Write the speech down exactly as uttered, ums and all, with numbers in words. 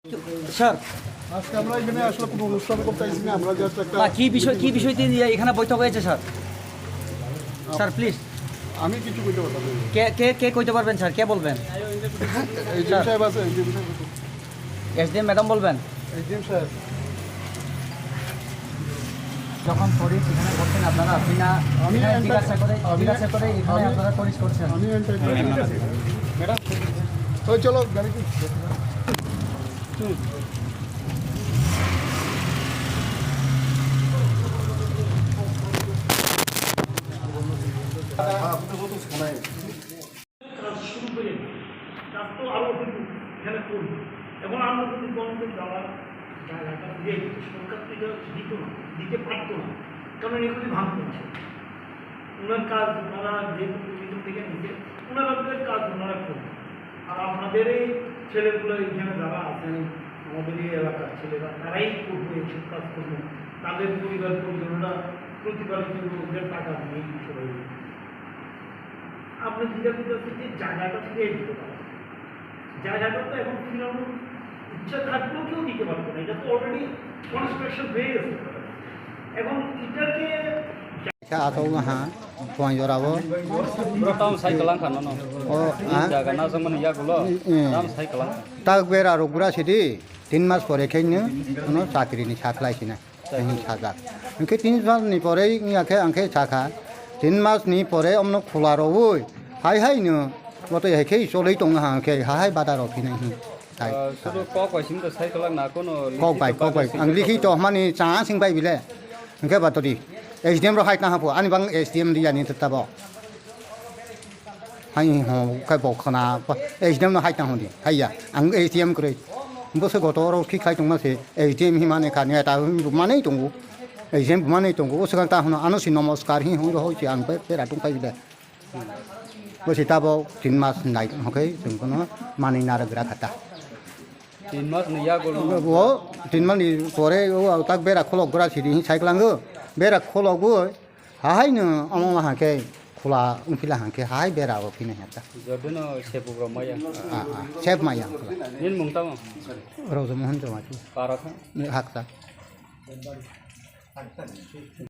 স্যার। আজকে আমরা এখানে আসলে কোনো অনুষ্ঠান করতে আইসি না, আমরা জাস্ট একটা বা কি বিষয়, কি বিষয় নিয়ে এখানে বৈঠক হয়েছে স্যার? Sir, please. আমি কিছু বলতে পারতাম না। কে, কে, কে কইতে পারবেন স্যার? কে বলবেন? HDM sir. সাহেব আছে, এইচডিএম সাহেব আছে। এসডিএম ম্যাডাম বলবেন? এইচডিএম সাহেব। যখন পুলিশ এখানে করছেন আপনারা, আপনি না আমি এখানে এন্টার-, জিজ্ঞাসা করে, আমি, জিজ্ঞাসা করে এখানে আমি, আপনারা পুলিশ করছেন? আমি এন্টার-, ম্যাডাম, ওই চলো, গাড়ি কি? কাজ শুরু করে কাজ তো আরো কিন্তু এখানে করবে। এখন আমরা যদি গভর্নমেন্ট দেওয়ার জায়গাটা দিয়ে দিতে, সরকার তো এটা দিত না, দিতে পারতো না, কারণ এগুলি ভাঙতো না। ওনার কাজ ওনারা যেহেতু ট্যুরিজম থেকে নিছে, ওনারা ওদের কাজ ওনারা করবে। আর আপনাদের এই ছেলেগুলো এখানে যারা আছেন, আমাদের এই এলাকার ছেলেরা, তারাই করবে এইসব কাজ করবে। তাদের পরিবার পরিজনরা প্রতিপালিত করবে, ওদের টাকা দিয়েই সবাই। আপনি যেটা বলতেছেন যে জায়গাটা ফিরিয়ে দিতে পারেন, জায়গাটা তো এখন ফিরানোর ইচ্ছা থাকলেও কেউ দিতে পারবে না, এটা তো অলরেডি কনস্ট্রাকশন হয়ে গেছে। এখন এটাকে Khe aswk wngha, Puanjora o. Bro, tamo sai kwlang kha nono. O, ah? Jaga na jangmani yagulo, Mm. tamo sai kwlang kha. Tak bera rok bura sidi, tin mas pore khe no, ano chakri ni sakhlai sina, ang sajak. Hwnkhe tin mas ni pore wngya khe ang khe sakha, tin mas ni pore omno khula rwui, hai hai no, boto hai khe choloi tong ha khe, hai hai bada rok hinai hin. Tai. Ah, sudu kok bai simi to sai kwlang na kono Kok bai, kok bai. Ang likhi to hmani chang sing bai bile. Hwnkhe ba todi. SDM ro hai tang hapo. Ani bang SDM di ani tabo. Hai ho, kai bo khana. SDM no hai tang hodi. Hai ya. Ang SDM kroi. Bo se goto ro khi khai tong ma se. SDM hi mane kha ne ta bu mane tongo. SDM bu mane tongo. O se ta hono ano si namaskar hi ho ro ho si ang pe pe ra tong khai bile. Bo se tabo tin mas nai hwnkhe chwng bono manwi narwk gra kha ta. Tin mas ni yago. O tin mas ni pore o tak bera kholok gra sidi hin sai kwlango. Bera khologwi hahai no omo ma hwnkhe khula wngphila hwnkhe hahai bera o phina heta. Jordino sepu bro maya. Ah, ah, sep maya. Nin mung tamo? Rojo Mohan Jamatia. Para kha? Haksa.